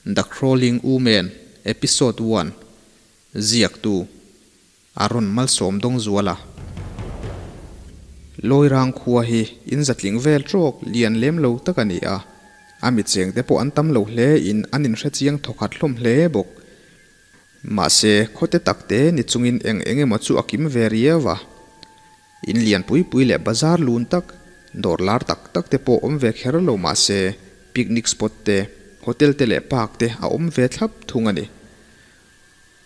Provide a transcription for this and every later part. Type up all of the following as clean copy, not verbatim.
The Crawling Woman Episode One Ziaktu Aaron Malsawmdawngzuala Lawirang khua hi in zatling vel trawk lian lem lo tak a ni a, a mi chengte pawh an tam lo hle in an inhre chiang thawkhat hlawm hle bawk. Mahse, khawte takte ni chungin eng eng emaw chu a kim ve riau a. In lian pui pui leh bazar lun tak, dawr lar tak tak te pawh awm ve kher lo mah se, picnic spot te, hotel te leh park te a awm ve thlap thung a ni.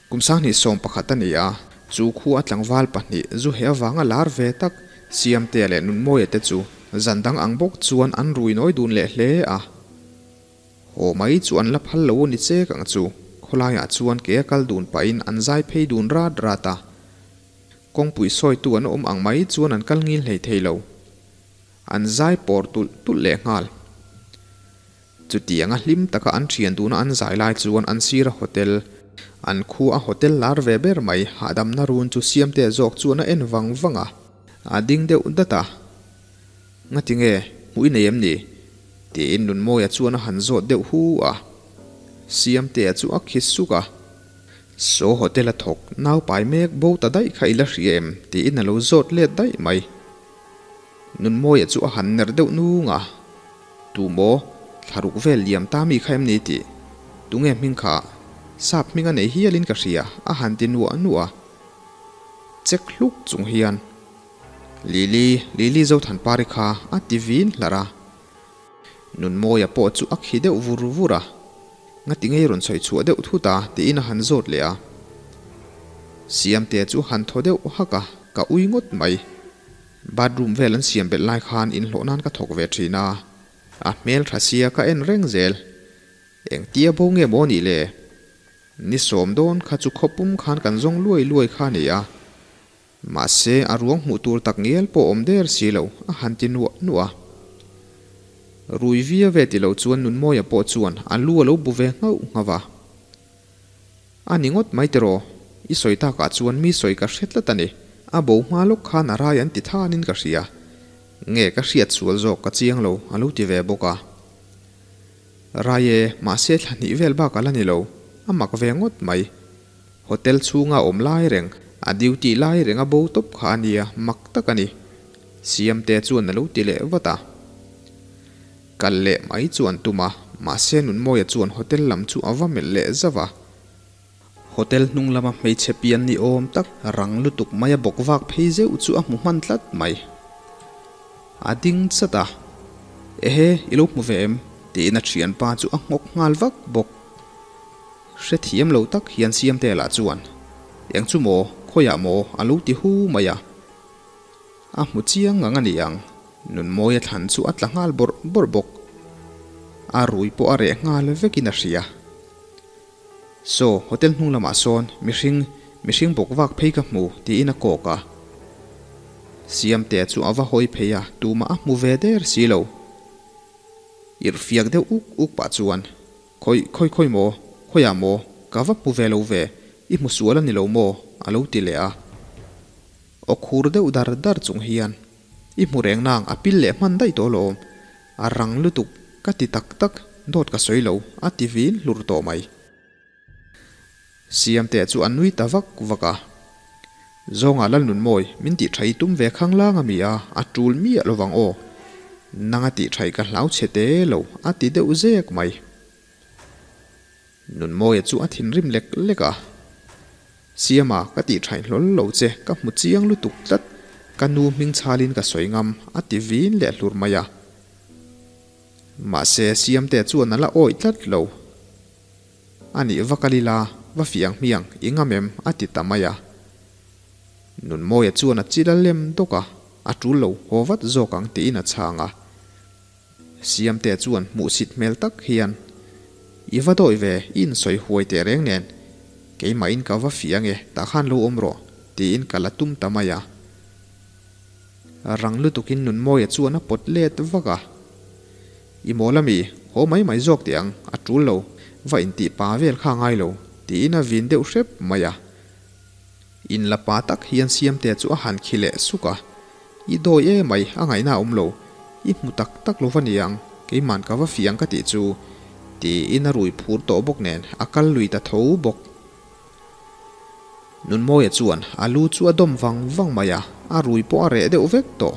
Kum 2011 a ni a, chu khua tlangval pahnih zu he avanga lar ve tak Siamtea leh Nunmawia te chu zan dang ang bawk chuan an rui nawi dun leh hle a. Haw mai chu an la phal lo ni chek ang chu, khawlaiah chuan ke a kal dun pahin an zai phei dun rat rat a. Kawngpui sawitu an awm ang mai chuan an kal ngil hlei thei lo. An zai pawr tulh tulh leh nghal. Chutianga hlim taka an thian duna an zai lai chuan an sira hotel, an khu a hotel lar ve ber mai hahdamna run chu Siamtea zawk chuan a en vang vang a, a ding deuh dat a. Ngati nge, hmuh i nei em ni? Tiin Nunmawia chuan a han zawt deuh hu a. Siamtea chu a khi suk a. Saw hotel a thawk, nau pai mek bo ta daih kha i la hria em? Tiin a lo zawt let daih mai. Nunmawia chu a han ner deuh nung a. Tu maw? Thlaruk vel liam ta mi kha em ni tih? Tunge hming kha? Sap hming a nei hialin ka hria, a han ti nuah nuah a. Chek hluk chung hian. Lily, Lily Zothanpari kha a ti vin hlarh a. Nunmawia pawh chu a khi deuh vur vur a. Ngati ngei rawn sawi chhuah deuh thut a tiin a han zawt leh a. Siamtea chu han thaw deuh hak a, ka ui ngawt mai. Bathroom vel an siam belh lai khan inhlawh nan ka thawk ve thin a. A hmel tha sia ka en reng zel. Engtia bo nge maw nih le? Ni sawm dawn kha chu khawpum khan kan zawng luai luai kha a ni a. Mahse, a ruang hmuh tur tak ngial pawh awm der si lo, a han ti nuah nuah a. Rui via ve ti lo chuan Nunmawia pawh chuan a lu a lo bu ve nghauh nghauh a. A ni ngawt mai tiraw, i sawi takah chuan mi sawi ka hre tlat a ni. A bo hma lawk khan a rai an ti thanin ka hria. Nge ka hriat sual zawk ka chiang lo, a lo ti ve bawk a. Rai e, mahse thla hnih vel bak a la ni lo, a mak ve ngawt mai. Hotel chhunga awm lai reng, a duty lai reng a bo tawp kha a nia, mak tak a ni. Siamte chuan a lo ti leh vat a. Kal leh mai chu an tum a, mahse Nunmawia chuan hotel lam chu a va melh leh zauh a. Hotel hnung lama hmeichhe pian ni awm tak rang lutuk mai a bawk vak phei zeuh chu a hmu hman tlat mai. A ding chat a, Ehe, i lo hmu ve em? tiin a thianpa chu a nghawk nghal vak bawk. Hrethiam lo tak hian Siamte lah chuan, Eng chu maw, khawiah maw a lo ti hu mai a. A hmu chiang ngang a ni ang, Nunmawia thlan chu a tla nghal bawrh bawrh bawk. A rui pawh a reh nghal vekin a hria. Saw, hotel hnung lamah sawn mihring, mihring bawk vak phei ka hmu, tiin a kawk a. Siamtea chu a va hawi phei a, tumah a hmu ve der si lo. Irhfiak deuh uk uk pah chuan, Khawi, khawi khawi maw? Khawiah maw? Ka va hmu ve lo ve, i hmu sual a ni lo maw? a lo ti leh a. Aw khur deuh dar dar chung hian, I hmu reng nang, a pil leh hman daih tawh alawm. A rang lutuk, ka ti tak tak, dawt ka sawi lo, a ti vin hlur tawh mai. Siamtea chu a nui ta vak vak a. Zawnga Lalnunmawi, min tih tha i tum ve khang lang a mi a, a tul miah lovang aw. Nanga tih tha i ka hlau chhe te lo, a ti deuh zek mai. Nunmawia chu a thinrim lek lek a. Siama, ka tih tha i hlawl lo che, ka hmu chiang lutuk tlat, ka nu hming chhalin ka sawi ngam, a ti vin leh hlur mai a. Mahse, Siamtea chuan a la awih tlat lo. A nih va kal ila, va fiang hmiang, i ngam em? a ti ta mai a. Nunmawia chuan a chil a lem dawk a, a tul lo, haw vat zawk ang tiin a chhang a. Siamtea chuan hmuhsit hmel tak hian, I va dawi ve, i insawi huai teh reng nen, keimahin ka va fiang e, tah khan lo awm rawh, tiin ka la tum ta mai a. Rang lutukin Nunmawia chuan a pawt let vak a. I mawl ami, haw mai mai zawk teh ang, a tul lo, va intih pa vel kha ngai lo, tiin a vin deuh hrep mai a. In la pa tak hian Siamtea chu a han khi leh suk a, I dawi e mai, a ngaihna a awm lo, i hmu tak tak lo va ni ang, keiman ka va fiang ka tih chu, Tiin a rui phur tawh bawk nen a kal lui ta tho bawk. Nunmawia chuan a lu chu a dawm vang vang mai a, a rui pawh a reh deuh vek tawh.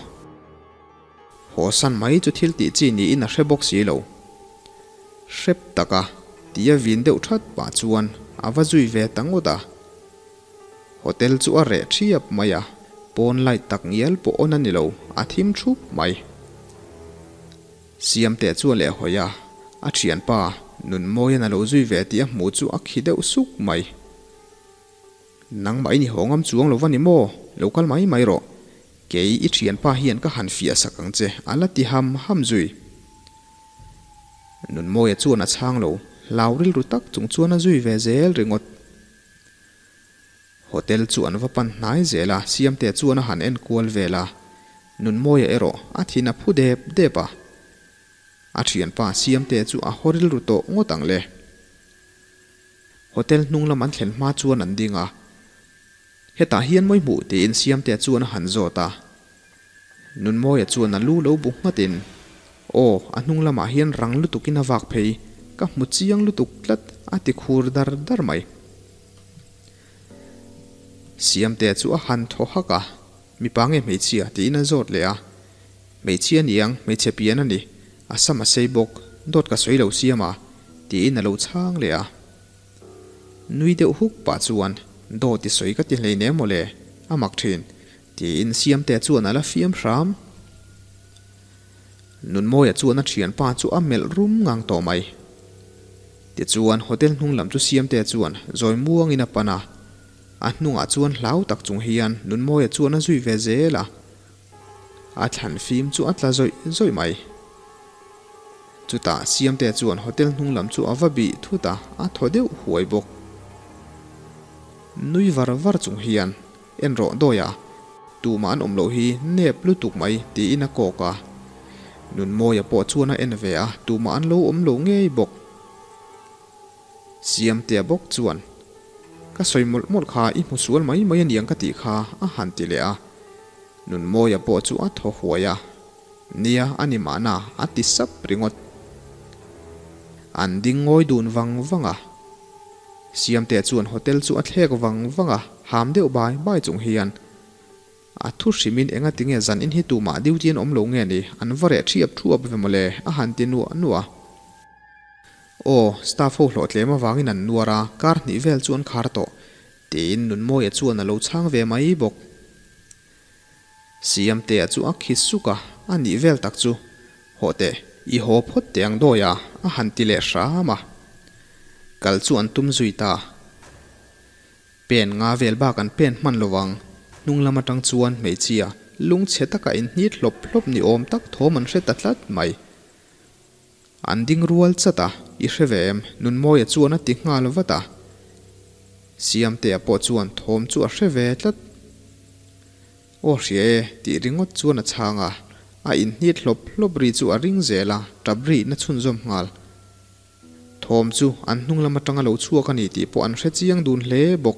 Haw san mai chu thil tih chi niin a hre bawk si lo. Hrep taka tia vin deuh that pah chuan a va zui ve ta ngawt a. Hotel chu a reh thiap mai a, pawn light tak ngial pawh on a ni lo, a thim thup mai. Siamte chu a lehhawi a, a thianpa Nunmawian a lo zui ve tih a hmuh chu a khi deuh suk mai. Nangmah i ni haw ngam chuang lo va ni maw? Lo kal mai mai rawh. Kei i thianpa hian ka han fiah sak ang che, a la ti ham ham zui. Nunmawia chuan a chhang lo, hlau rilru tak chung chuan a zui ve zel ringawt. Hotel chu an va pan hnai zel a, Siamtea chuan a han en kual vel a, Nunmawia erawh a thin a phu dep dep a. A thianpa Siamtea chu a haw rilru tawh ngawt ang le. Hotel hnung lam an thlen hma chuan an ding a, Hetah hian mawi hmuh tiin Siamtea chuan a han zawt a. Nunmawia chuan a lu lo bu nghatin, Aw, a hnung lamah hian rang lutukin a vak phei, ka hmu chiang lutuk tlat, a ti khur dar dar mai. Siamtea chu a han thaw hak a, Mipa nge hmeichhia? tiin a zawt leh a. Hmeichhia niang, hmeichhe pian a ni, a sam a sei bawk, dawt ka sawi lo siam a, tiin a lo chhang leh a. Nui deuh huk pah chuan, Dawt i sawi ka ti hleinem mawle, a mak thin, tiin Siamtea chuan a la fiam hram. Nunmawia chuan a thianpa chu a melh rum ngang tawh mai. Tichuan hotel hnung lam chu Siamtea chuan zawi muangin a pan a, a hnungah chuan hlau tak chung hian Nunmawia chuan a zui ve zel a. A thlan fim chu a tla zawih zawih mai. Chutah Siamtea chuan hotel hnung lam chu a va bih thut a, a thaw deuh huai bawk. Nui var var chung hian, En rawh dawi a, tumah an awm loh hi nep lutuk mai tiin a kawk a. Nunmawia pawh chuan a en ve a, tumah an lo awm lo ngei bawk. Siamtea bawk chuan, Ka sawi mawlh mawlh kha i hmu sual mai mai aniang ka tih kha a han ti leh a. Nunmawia pawh chu a thaw huai a, Nia a ni mahna a ti sap ringawt. An ding ngawi dun vang vang a. Siamtea chuan hotel chu a thlek vang vang a, ham deuh bai bai chung hian, A thu hrimin enga tinge zan in hi tumah duty an awm lo nge ni, an va reh thiap thuap ve mawle, a han ti nuah nuah a. Aw, staff ho hlawh tlem avangin an nuar a, kar hnih vel chu an khar tawh, tiin Nunmawia chuan a lo chhang ve mai bawk. Siamtea chu a khi suk a, a nih vel tak chu, Hawh teh, i haw phawt teh ang dawi a, a han ti leh hram a. Kal chu an tum zui ta. Pen nga vel bak an pen hman lo vang. Hnung lam atang chuan hmeichhia lungchhe taka inhnit hlawp hlawp ni awm tak thawm an hre ta tlat mai. An ding rual chat a, i hre ve em? Nunmawia chuan a ti nghal vat a. Siamtea pawh chuan thawm chu a hre ve tlat. Aw hria e, tih ringawt chuan a chhang a. A inhnit hlawp hlawp ri chu a ring zel a, tap rihna chhunzawm nghal. Thawm chu an hnung lam atanga lo chhuak a ni tih pawh an hre chiang dun hle bawk.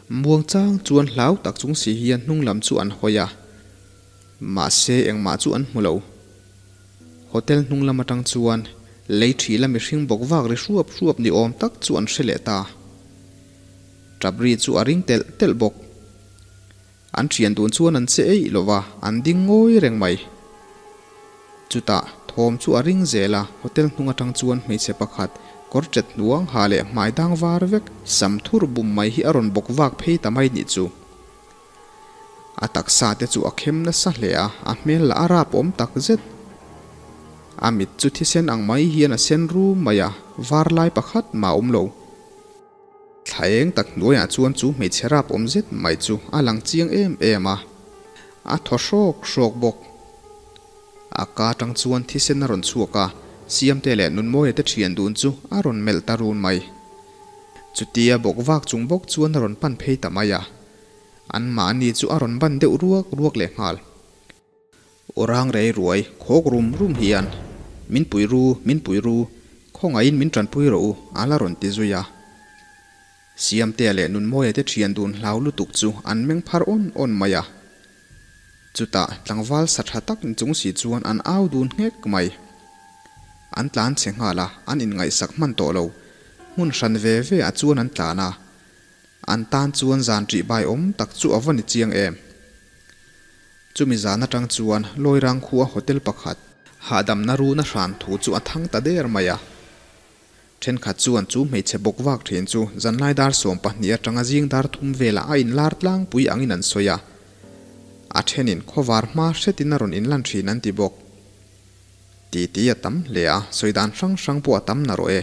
Muang chang chuan hlau tak chung si hian hnung lam chu an hawi a. Mahse engmah chu an hmu lo. Hotel hnung lam atang chuan lei thih la mihring bawk vak ri hruap hruap ni awm tak chu an hre leh ta. Tap ri chu a ring telh telh bawk. An thian dun chuan an che eih lo va, an ding ngawi reng mai. Chutah, thawm chu a ring zel a, hotel hnung atang chuan hmeichhe pakhat, kawr tet hnuang ha leh hmai dang var vek, sam thur bum mai hi a rawn bawk vak phei ta mai nih chu. A taksa te chu a khem nasa hle a, a hmel lah a rap awm tak zet. A mit chu thisen ang mai hian a sen rum mai a, var lai pakhat mah a awm lo. Thla eng tak hnuaiah chuan chu hmeichhe rap awm zet mai chu a lang chiang em em a, a thaw hrawk hrawk bawk. A ka atang chuan thisen a rawn chhuak a, Siamte leh Nunmawia te thian dun chu a rawn melh ta run mai. Chutia bawk vak chung bawk chuan a rawn pan phei ta mai a, anmahni chu a rawn ban deuh ruak ruak leh nghal. Aw rang rei ruai khawk rum rum hian, Min pui ru, min pui ru, khawngaihin min tanpui rawh u, a la rawn ti zui a. Siamtea leh Nunmawia te thian dun hlau lutuk chu an meng phar awn awn mai a. Chutah tlangval sa tha tak ni chung si chuan an au dun nghek mai. An tlan chhe nghal a, an inngaihsak hman tawh lo. Hmun hran ve ve ah chuan an tlan a. An tan chuan zan ṭih bai awm tak chu a va ni chiang em. Chumi zan aṭang chuan Lawirang khua hotel pakhat hahdamna runa hran thu chu a thang ta der mai a. Ṭhenkhat chuan chu hmeichhe bawk vak ṭhin chu zanlai dar 12 aṭanga zing dar thum velah a inlar tlangpui angin an sawi a. A ṭhenin khawvar hma hretin a rawn inlan ṭhin an ti bawk. Titi a tam hle a, sawi dan hrang hrang pawh a tam narawh e.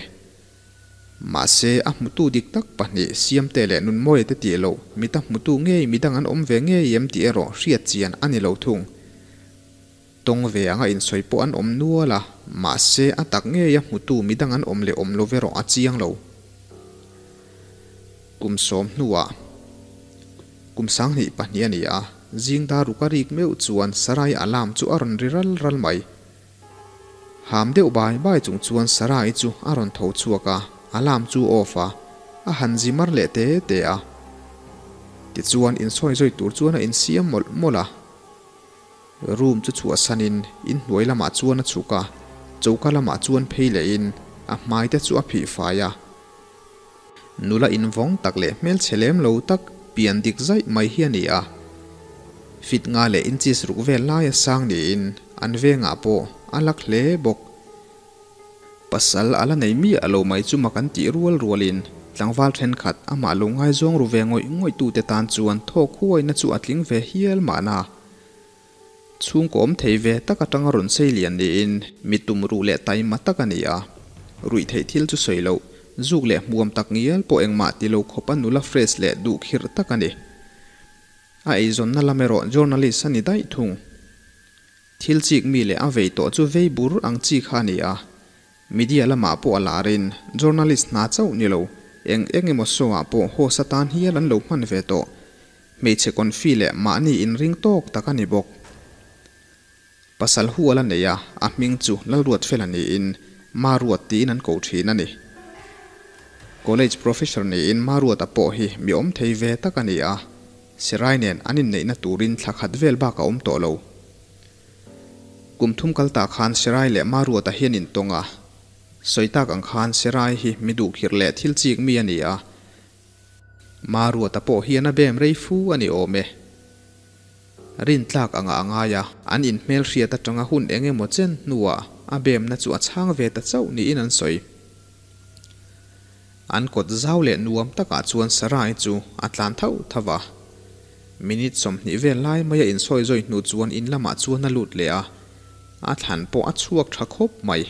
Mahse, a hmutu dik tak pahnih Siamte leh Nunmawia te tih loh, mita hmutu ngei midang an awm ve ngei em tih erawh hriat chian a ni lo thung. Tawng ve anga insawi pawh an awm nual a, mahse a tak ngei a hmutu midang an awm leh awm lo erawh a chiang lo. Kum sawm hnuah kum 22 a ni a, zing dar ruk a rik meuh chuan Sarai alarm chu a rawn ri ral ral mai. Ham deuh bai bai chung chuan Sarai chu a rawn tho chhuak a, alarm chu off a, a han zi mar leh te te a. Tichuan insawi zawi tur chuan a insiam mawlh mawlh a. Room chu chhuahsanin inhnuai lamah chuan a chhuk a, choka lamah chuan phei lehin a hmai te chu a phih fai a. Nula invawng tak leh hmelchhe lem lo tak pian dik zaih mai hi a ni a. Fit nga leh inches ruk vel laia sang niin an vengah pawh a lak hle bawk. Pasal a la nei miah lo mai chu mak an tih rual rualin tlangval thenkhat amah lo ngaizawng ru ve ngawih ngawih tute tan chuan thawk huaina chu a tling ve hial mahna. Chhungkaw awm thei ve tak atanga rawn sei lian niin mi tum ruh leh taima tak a ni a. Ruih theih thil chu sawi loh, zuk leh hmuam tak ngial pawh engmah ti lo khawp a nula fresh leh duh khirh tak a ni. A eizawnna lam erawh journalist a ni daih thung. Thil chik mi leh a vei tawh chu vei bur ang chi kha a ni a. Media lamah pawh a larin journalist hna chauh ni lo, eng eng emaw show ah pawh host atan hial an lo hman ve tawh. Hmeichhe confi leh mahni inring tawk tak a ni bawk. Pasal hual a nei a, a hming chu Lalruatfela niin Maruat tiin an ko thin a ni. College professor niin Maruata pawh hi mi awm thei ve tak a ni a, Sirai nen an inneihna turin thla khat vel bak a awm tawh lo. Kum thum kal tah khan Sirai leh Maruata hian intawng a, sawi tak ang khan Sirai hi mi duhkhirh leh thil chik mi a ni a, Maruata pawh hian a bem rei fu a ni awm e. Rintlak anga a ngai a, an inhmelhriat atanga hun eng emaw chen hnuah a bemna chu a chhang ve ta chauh niin an sawi. An kawt zau leh nuam takah chuan Sarai chu a tlan thauh thauh a. Minute 20 vel lai maia insawi zawi hnu chuan in lamah chuan a lut leh a, a thlan pawh a chhuak tha khawp mai.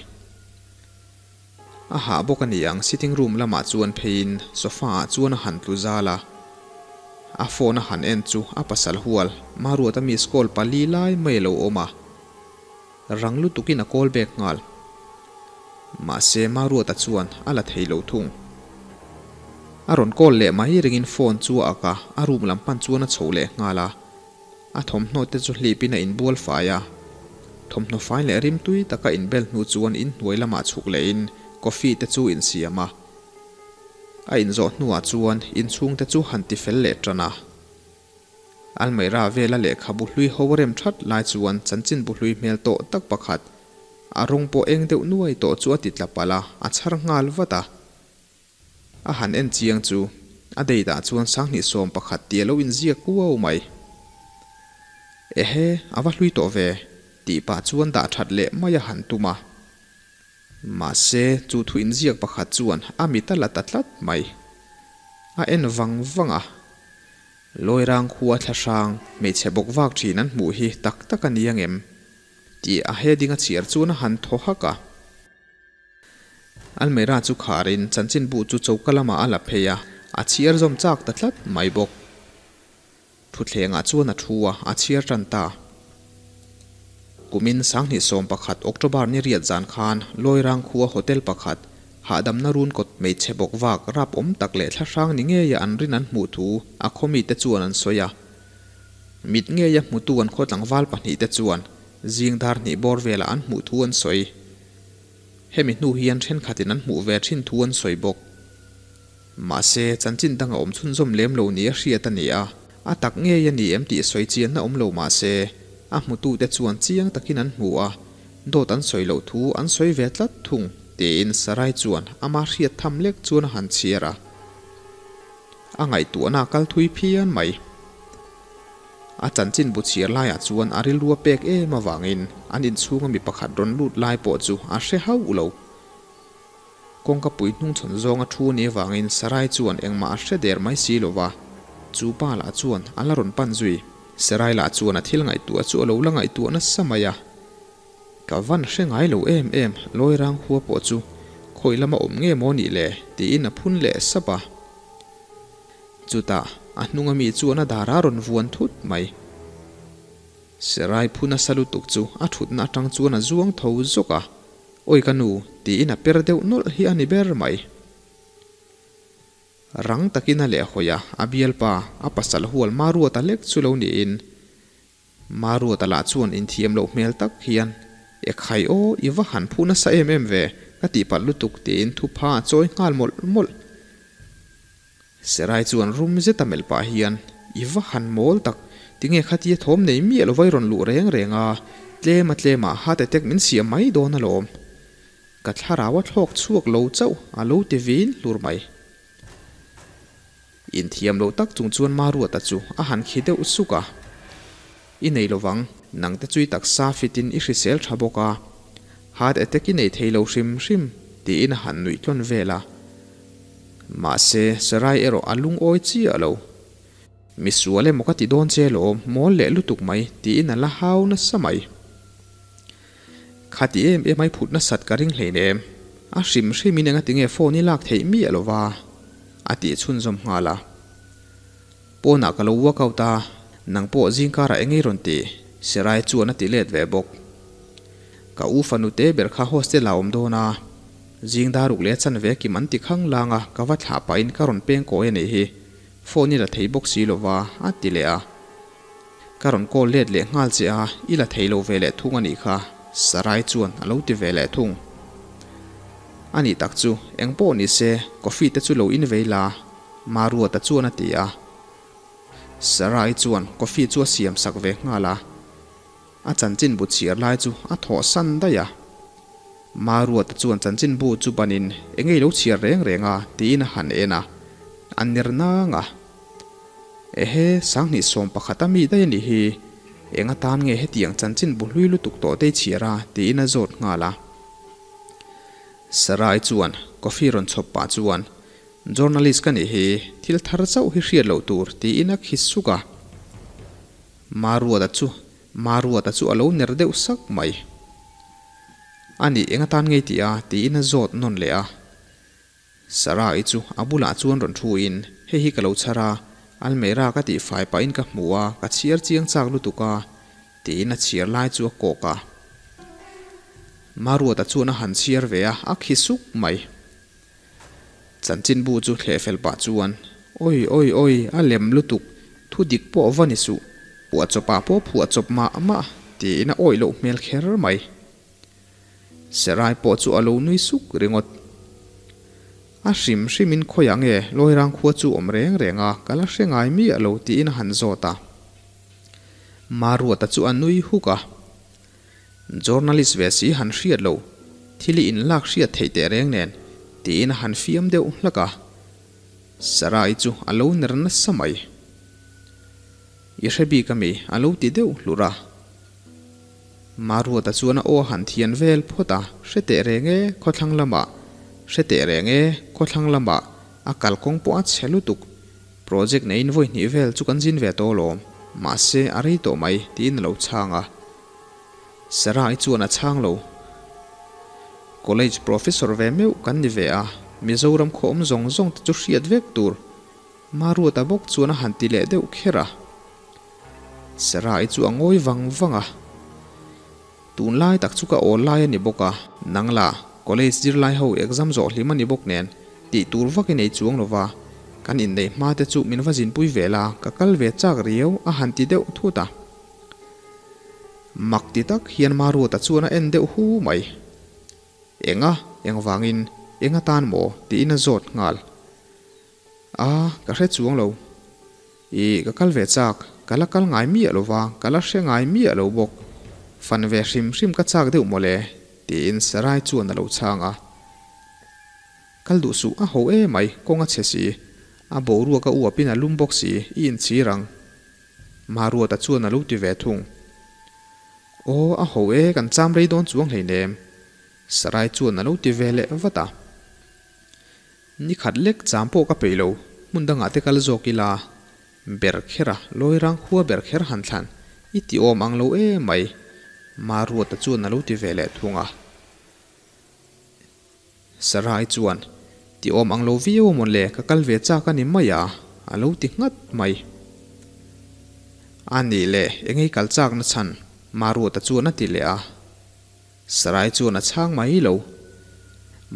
A hah bawk a ni ang, sitting room lamah chuan pheiin sofa ah chuan a han tlu zal a. A phone a han en chu a pasal hual, Maruata miss call pali lai mai a lo awm a. Rang lutukin a call back nghal. Mahse Maruata chuan a la thei lo thung. A rawn call leh mai ringin phone chu a ak a, a room lam pan chuan a chho leh nghal a. A thawmhnaw te chu hlipin a inbual fai a. Thawmhnaw fai leh rimtui taka inbel hnu chuan inhnuai lamah chhuk lehin coffee te chu insiam a. A inzawh hnuah chuan inchhung te chu han ti fel leh tan a. Almeida vela lehkhabu hlui ho rem that lai chuan chanchinbu hlui hmel tawh tak pakhat, a rawng pawh eng deuh nuai tawh chu a ti tla palh a, a chhar nghal vat a. A han en chiang chu a date ah chuan 2011 tih a lo inziak kuau mai. Ehe, a va hlui tawh ve, tih pah chuan dah that leh mai a han tum a. Mahse, chu thu inziak pakhat chuan a mit a la ta tlat mai. A en vang vang a. Lawirang khua thlahrang, hmeichhe bawk vak thin an hmuh hi tak tak a ni angem? Tih a heading a chhiar chuan a han thaw hak a. Almeida chu kharin chanchinbu chu choka lamah a la phei a, a chhiar zawm chak ta tlat mai bawk. Thutthlengah chuan a thu a, a chhiar tan ta. Kumin 2011 October ni riat zan khan Lawirang khua hotel pakhat, hahdamna run kawt hmeichhe bawk vak rap awm tak leh thlahrang ni ngeia an rin an hmuh thu a khawmi te chuan an sawi a. Mit ngeia hmutu an khaw tlangval pahnih te chuan zing dar hnih bawr velah an hmuh thu an sawi. Hemi hnu hian thenkhatin an hmuh ve thin thu an sawi bawk. Mahse, chanchin dang a awm chhunzawm lem lo ni a hriat a ni a, a tak ngei a ni em tih sawi chianna awm lo mahse, a hmutute chuan chiang takin an hmu a, Dawt an sawi loh thu an sawi ve tlat thung, tiin Sarai chuan ama hriat tham lek chuan a han chhiar a. A ngaihtuahna a kal thui phian mai. A chanchin bu chhiar laiah chuan a rilru a pek em avangin an inchhunga mi pakhat rawn lut lai pawh chu a hre hauh lo. Kawngka pui hnungchhawn zawnga thu ni avangin Sarai chuan engmah a hre der mai si lo va, chu pa lah chuan a la rawn pan zui. Sarai lah chuan a thil ngaihtuah chu a lo la ngaihtuah nasa mai a. Ka van hre ngai lo em em, Lawirang khua pawh chu khawi lama awm nge maw nih le? tiin a phun leh sap a. Chutah a hnunga mi chuan a dar a rawn vuan thut mai. Sarai phu nasa lutuk chu a thutna atang chuan a zuang tho zawk a, Awi ka nu, tiin a per deuh nawlh hi a ni ber mai. Rang takin a lehhawi a, a bialpa, a pasal hual Maruata lek chu lo niin. Maruata lah chuan inthiam loh hmel tak hian, Ekhai aw, i va han phu nasa em em ve, ka tihpalh lutuk tiin thupha a chawi nghal mawlh mawlh. Serai chuan rum zeta melh pah hian, I va han mawl tak, tinge khatia thawm nei miah lo vai rawn luh reng reng a, tlem a tlem ah heart attack min siam mai dawn alawm. Ka thlarau a thlawk chhuak lo chauh a lo ti vin hlur mai. Inthiam lo tak chung chuan Maruata chu a han khi deuh suk a, I nei lovang, nangte chu i taksa fit in i hrisel tha bawk a, heart attack i nei thei lo hrim hrim, tiin a han nuih tlawn vel a. Mahse, Sarai erawh a lungawi chiah lo. Mi sual emaw ka ti dawn che lawm, mawl leh lutuk mai, tiin a la hau nasa mai. Khati em em ai phut nasat ka ring hleinem, a hrim hrimin enga tinge phone i lak theih miah lova, a tih chhunzawm nghal a. Pawnah ka lo work out a, nang pawh zingkarah eng ei rawn ti? Sarai chuan a ti let ve bawk. Ka u fanu te ber kha hostel ah awm dawn a, zing daruk leh a chanve kim an ti khang lang a, ka va thlah pahin ka rawn peng kawi a nih hi, phone i la thei bawk si lova, a ti leh a. Ka rawn call let leh nghal che a, i la thei lo ve leh thung a nih kha, Sarai chuan a lo ti ve leh thung. A nih tak chu, eng pawh ni se, coffee te chu lo in vei la, Maruata chuan a ti a. Sarai chuan coffee chu a siam sak ve nghal a. A chanchinbu chhiar lai chu a thawh san daih a. Maruata chuan chanchinbu chu banin eng nge i lo chhiar reng reng a tiin a han en a, a ner nang a. Ehe, 2011 a mi daih a nih hi, eng atan nge hetiang chanchinbu hlui lutuk tawh te i chhiar a tiin a zawt nghal a. Sarai chuan coffee rawn chhawp pah chuan Journalist ka nih hi, thil thar chauh hi hriat loh tur tiin a khi suk a. Maruata chu Maruata chu a lo ner deuh sak mai. A nih eng atan ngei tih a? tiin a zawt nawn leh a. Sarah-i chu a bulah chuan rawn thu in, Hei hi ka lo chhar a, Almeida ka tih fai pahin ka hmu a, ka chhiar chiang chak lutuk a, tiin a chhiar lai chu a kawk a. Maruata chuan a han chhiar ve a, a khi suk mai. Chanchinbu chu thleh fel pah chuan, Awi, awi, awi, a lem lutuk, thu dik pawh va ni suh, phuahchawpah pawh phuahchawp mah mah, tiin a awih loh hmel kher mai. Serai pawh chu a lo nui suk ringawt. A hrim hrimin khawiah nge Lawirang khua chu awm reng reng a, ka la hre ngai miah lo, tiin a han zawt a. Maruata chu a nui huk a. Journalist ve si han hriat lo, thil i inlak hriat theih teh reng nen, tiin a han fiam deuh hlak a. Sarai chu a lo ner nasa mai. I hre bik ami? a lo ti deuh hlur a. Maruata chuan a aw a han thian vel phawt a, Hre teh reng e, khawthlang lamah. Hre teh reng e, khawthlang lamah. A kalkawng pawh a chhe lutuk. Project neiin vawi hnih vel chu kan zin ve tawh alawm, mahse a rei tawh mai, tiin a lo chhang a. Sarah-i chuan a chhang lo. College professor ve meuh kan ni ve a, Mizoram khaw awm zawng zawng te chu hriat vek tur. Maruata bawk chuan a han ti leh deuh kher a. Sarah-i chu a ngawi vang vang a. Tunlai tak chu ka awl lai a ni bawk a, nang la, college zirlai ho exam zawh hlim a ni bawk nen, tih tur vak i nei chuang lo va, kan inneih hma te chu min va zinpui ve la, ka kal ve chak riau a han ti deuh thut a. Mak ti tak hian Maruata chuan a en deuh hu mai. Enga, engvangin, eng atan maw? tiin a zawt nghal. A, ka hre chuang lo. Ih, ka kal ve chak, ka la kal ngai miah lo va, ka la hre ngai miah lo bawk. Fan ve hrim hrim ka chak deuh mawle, tiin Sarai chuan a lo chhang a. Kal duh suh, a ho e mai, kawng a chhe si. A boruak a uapin a lum bawk si, i inchhir ang. Maruata chuan a lo ti ve thung. Aw, a ho e, kan cham rei dawn chuang hleinem. Sarai chuan a lo ti ve leh vat a. Ni khat lek cham pawh ka peih lo, hmun dangah te kal zawk ila. Ber kher a, lawi rang khua ber kher han thlan, i ti awm ang lo e mai. Maruata chuan a lo ti ve leh thung a. Sarai chuan, Ti awm ang lo viau amawn le, ka kal ve chak a ni mai a, a lo ti nghat mai. A nih leh, engei kal chak na chhan? Maruata chuan a ti leh a. Sarai chuan a chhang mai lo.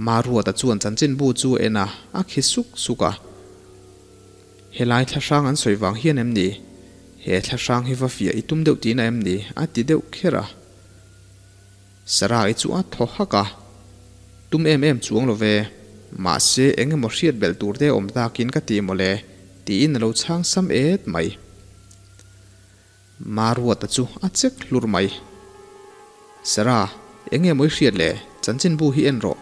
Maruata chuan chanchinbu chu a en a, a khi suk suk a. Helai thlahrang an sawi vang hian em ni? He thlahrang hi va fiah i tum deuh tihna em ni? a ti deuh kher a. Sarai chu a thaw hak a, Tum em em chuang lo ve, mahse eng emaw hriat belh tur te awm takin ka ti mawle, tiin a lo chhang sam et mai. Maruata chu a chek hlur mai. Sarah, eng nge maw i hriat le? Chanchinbu hi en rawh,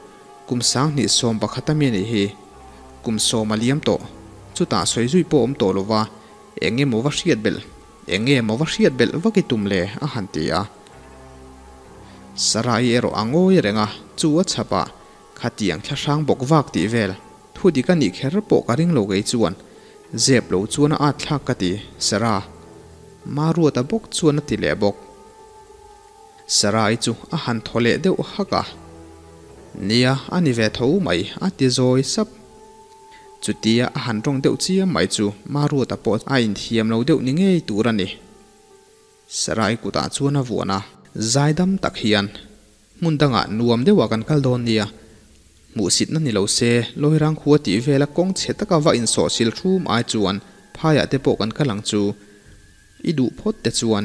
kum 2011 a mi a nih hi. Kum 10 a liam tawh, chutah sawi zui pawh awm tawh lo va, eng nge maw va hriat belh, eng nge maw va hriat belh vak i tum le? a han ti a. Sarai erawh a ngawi reng a, chu a chhap a, khatiang thlahrang bawk vak tih vel, thu dik a nih kher pawh ka ring lo kei chuan, zep lo chuan a at thlak ka ti, Sarah. Maruata bawk chuan a ti leh bawk. Sarai chu a han thaw leh deuh hak a, Nia, a ni ve tho mai, a ti zawi sap. Chutia a han tawng deuh chiam mai chu Maruata pawh a inthiam lo deuh ni ngei tur a ni. Sarai kutah chuan a vuan a. Zaidam tak hian, Hmun dangah nuam deuhah kan kal dawn nia. Hmuhsitna ni lo se, Lawirang khua tih vela kawng chhe taka va insawhsil thum ai chuan phaiah te pawh kan kal ang chu. I duh phawt te chuan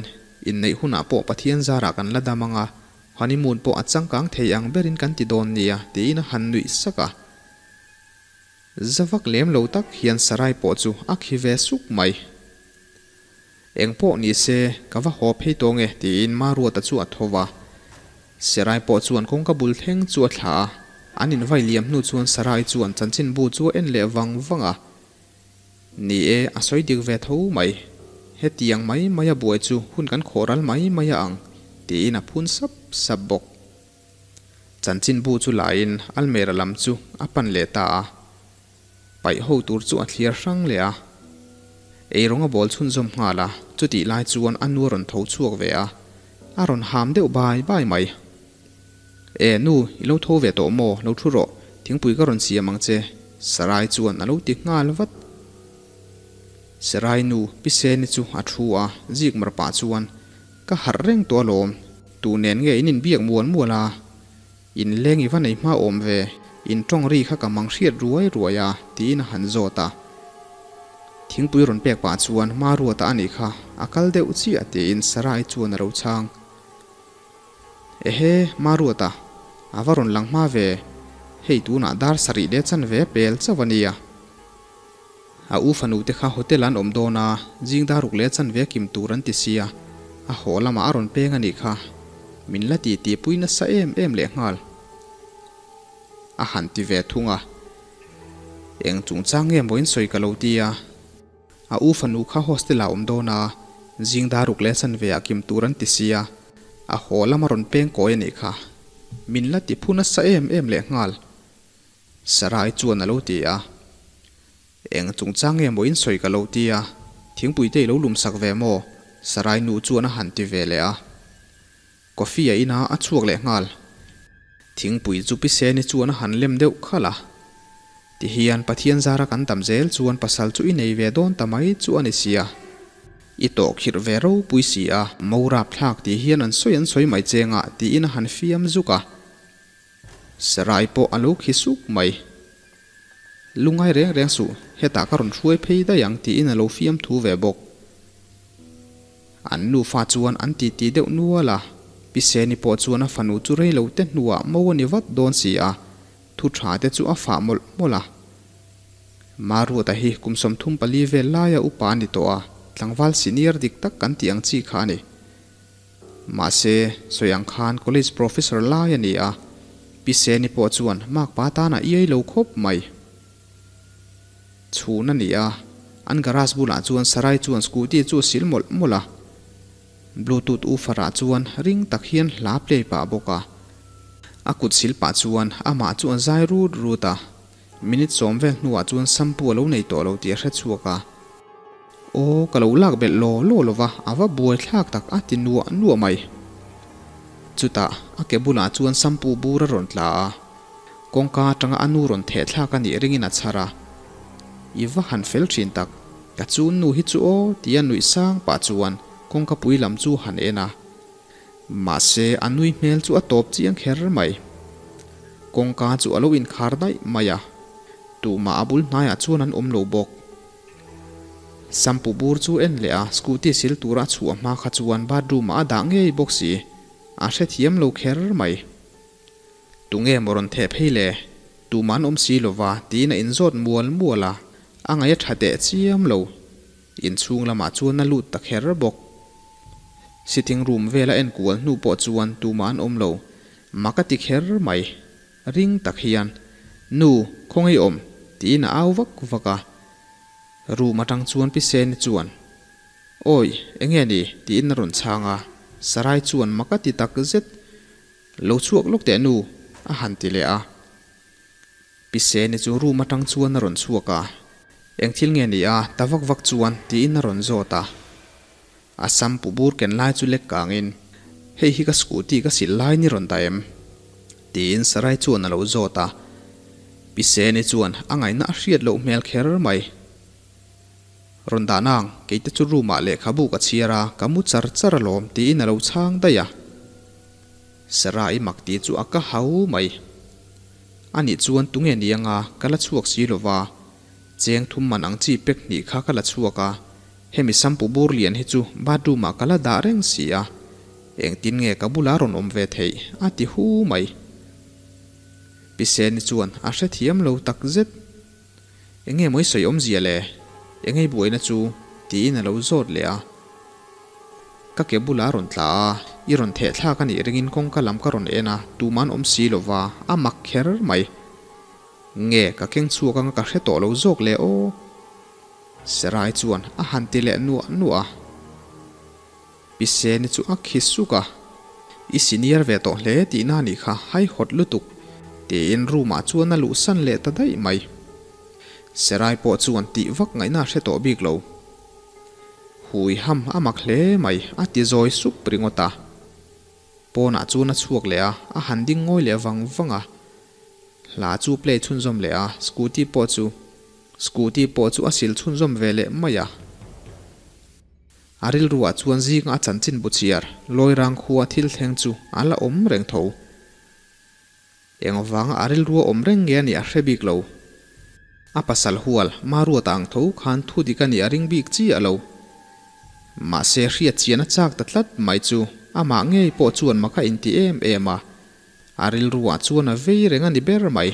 inneih hunah pawh Pathian zarah kan la dam ang a, honeymoon pawh a changkang thei ang berin kan ti dawn nia, tiin a han nuih sak a. Zavak lem lo tak hian Sarai pawh chu a khi ve suk mai. Eng pawh ni se, ka va haw phei tawng e, tiin Maruata chu a tho va. Sarai pawh chuan kawngka bul thleng chu a thlah a. An invai liam hnu chuan Sarai chuan chanchinbu chu a en leh vang vang a. Ni e, a sawi dik ve tho mai. Hetiang mai mai a buai chu hun kan khawh ral mai mai a ang, tiin a phun sap sap bawk. Chanchinbu chu lain Almera lam chu a pan leh ta a. Paih ho tur chu a thliar hrang leh a. Eirawng a bawl chhunzawm nghal a, chutih lai chuan a nu a rawn tho chhuak ve a, a rawn ham deuh bai bai mai. E, nu, i lo tho ve tawh maw? Lo thu rawh, thingpui ka rawn siam ang che, Sarai chuan a lo ti nghal vat. Sarai nu, Pi Seni chu a thu a, zik mar pah chuan, Ka harh reng tawh alawm, tu nen nge in inbiak mual mual a? In leng i va nei hma awm ve, in tawng ri kha ka mang hriat ruai ruai a, tiin a han zawt a. Thingpui rawn pek pah chuan Maruata a nih kha, a kal deuh chiah tiin Sarai chuan a ro chhang. Ehe, Maruata, a va rawn lang hma ve, hei tunah dar sarih leh chanve a pel chauh a nia. A u fanu te kha hotel an awm dawn a, zing daruk leh chanve kim tur an ti sia, a haw lamah a rawn peng a nih kha. Min la ti ti pui nasa em em leh nghal. A han ti ve thung a. Eng chungchang nge maw in sawi ka lo ti a. A u fanu kha hostel ah awm dawn a, zing daruk leh chanve ah kim tur an ti sia, a haw lama rawn peng kawi a nih kha. Min la ti phu nasa em em leh nghal. Sarai chuan a lo ti a, Eng chungchang nge maw in sawi ka lo ti a, thingpui te i lo lum sak ve maw? Sarai nu chuan a han ti ve leh a. Coffee a in a, a chhuak leh nghal. Thingpui chu Piseni chuan a han lem deuh khalh a. Tihian Pathian zara kan dam zel chuan pasal chu i nei ve dawn ta mai chu a ni sia. I tawh khirh ve ropui si a, mo rapthlak tih hian an sawi an sawi mai chengah tiin a han fiam zuk a. Sarai pawh a lo khi suk mai. Lungai reng reng suh, hetah ka rawn hruai phei daih ang tiin a lo fiam thu ve bawk. An nufa chuan an titi deuh nual a, Pi Seni pawh chuan a fanu chu rei lo te hnuah mo a ni vat dawn si a, thu tha te chu a fah mawlh mawlh a. Maruata hi kum 34 vel laia upa a ni tawh a, tlangval senior dik tak kan tih ang chi kha a ni. Mahse, sawi ang khan college professor lai a ni a, Pi Seni pawh chuan makpa tan a iai lo khawp mai. Chhun a ni a, an garage bulah chuan Sarai chuan scooty chu a sil mawlh mawlh a. Bluetooth woofer ah chuan ring tak hian hla play pah bawk a. A kut sil pah chuan amah chu a zai rut rut a. Minute sawm vel hnuah chuan shampoo a lo nei tawh lo tih a hre chhuak a. Aw, ka lo lak belh law law lo va, a va buai thlak tak a ti nuah nuah mai. Chutah a ke bulah chuan shampoo bur a rawn tla a. Kawngka atanga a nu rawn theh thlak a nih ringin a chhar a. I va han fel thin tak, ka chun nu hi chu aw tia nuih sang pah chuan kawngka pui lam chu han en a. Mahse a nui hmel chu a tawp chiang kher mai. Kawngka chu a lo inkhar daih mai a, tumah a bul hnaiah chuan an awm lo bawk. Sampu bur chu en leh a, scooty sil tura a chhuah hma kha chuan bathroom ah a dah ngei bawk si, a hrethiam lo kher mai. Tunge maw rawn theh phei le? Tumah an awm si lova tiin a inzawt mual mual a, a ngaih a tha teh chiam lo. Inchhung lamah chuan a lut ta kher bawk. Sitting room vela enkual hnu pawh chuan tumah an awm lo. Mak a ti kher mai. Ring tak hian, Nu, khawngaih awm? tiin a au vak vak a. Room atang chuan Pi Seni chuan, Awi, enge ni? tiin a rawn chhang a. Sarai chuan mak a ti tak zet. Lo chhuak lawk teh nu, a han ti leh a. Pi Seni chu room atang chuan a rawn chhuak a. Eng thil nge ni a, ta vak vak chuan, tiin a rawn zawt a. A sam pu bur ken lai chu lek kangin, Hei hi ka scooty ka sil lai ni rawn dah em? Tiin Sarai chuan a lo zawt a. Pi Seni chuan a ngaihna a hriat loh hmel kher mai. Rawn dah nang, keite chu room ah lehkhabu ka chhiar a, ka mu char char alawm, tiin a lo chhang daih a. Sarai mak tih chu a ka hau mai. Anih chuan tunge ni anga ka la chhuak si lova, cheng thum man ang chi pek hnih kha ka la chhuak a, hemi sampu bur lian hi chu bathroom ah ka la dah reng si a, engtin nge ka bula rawn awm ve theih a ti hu mai. Pi Seni chuan a hrethiam lo tak zet. Enge mawi sawi awmzia le? Engei buaina chu? tiin a lo zawt leh a. Ka ke bulah a rawn tla a, i rawn theh thlak a nih ringin kawngka lam ka rawn en a, tuman awm si lo va, a mak kher mai. Nge ka keng chhuak anga ka hre tawh lo zawk le aw? Sarai chuan a han ti leh nuah nuah a. Pi Seni chu a khi suk a, I senior ve tawh hle tihna a nih kha, haihawt lutuk, tiin room ah chuan a luhsan leh ta daih mai. Sarai pawh chuan tih vak ngaihna a hre tawh bik lo. Hui ham a mak hle mai, a ti zawi sup ringawt a. Pawnah chuan a chhuak leh a, a han ding ngawi leh vang vang a. Hla chu play chhunzawm leh a, scooty pawh chu scooty pawh chu a sil chhunzawm ve leh mai a. A rilruah chuan zinga a chanchin bu chhiar Lawirang khua thil thleng chu a la awm reng tho. Eng vanga a rilrua awm reng nge a nih a hre bik lo. A pasal hual Maruata ang tho khan thu dik a nih a ring bik chiah lo. Mahse hriat chian a chak ta tlat mai chu amah ngei pawh chuan mak a inti em em a, a rilruah chuan a vei reng a ni ber mai.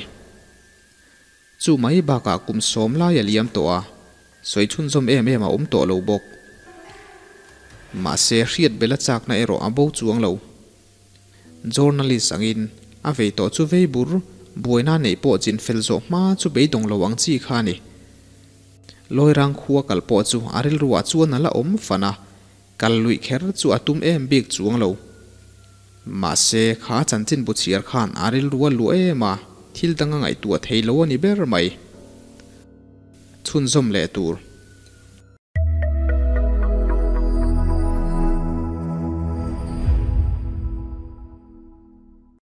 Chu mai bakah kum sawm lai a liam tawh a, sawi chhunzawm em em a awm tawh lo bawk. Mahse hriat bel a chakna erawh a bo chuang lo. Journalist angin a vei tawh chu vei bur, buaina neih pawh chin fel zawh hma chu beidawng lo ang chi kha a ni. Lawirang khua kal pawh chu a rilruah chuan a la awm fan a, kal luih kher chu a tum em bik chuang lo. Mahse, kha chanchin bu chhiar khan a rilru a luah em a, thil dang a ngaihtuah thei lo a ni ber mai. Chhunzawm leh tur.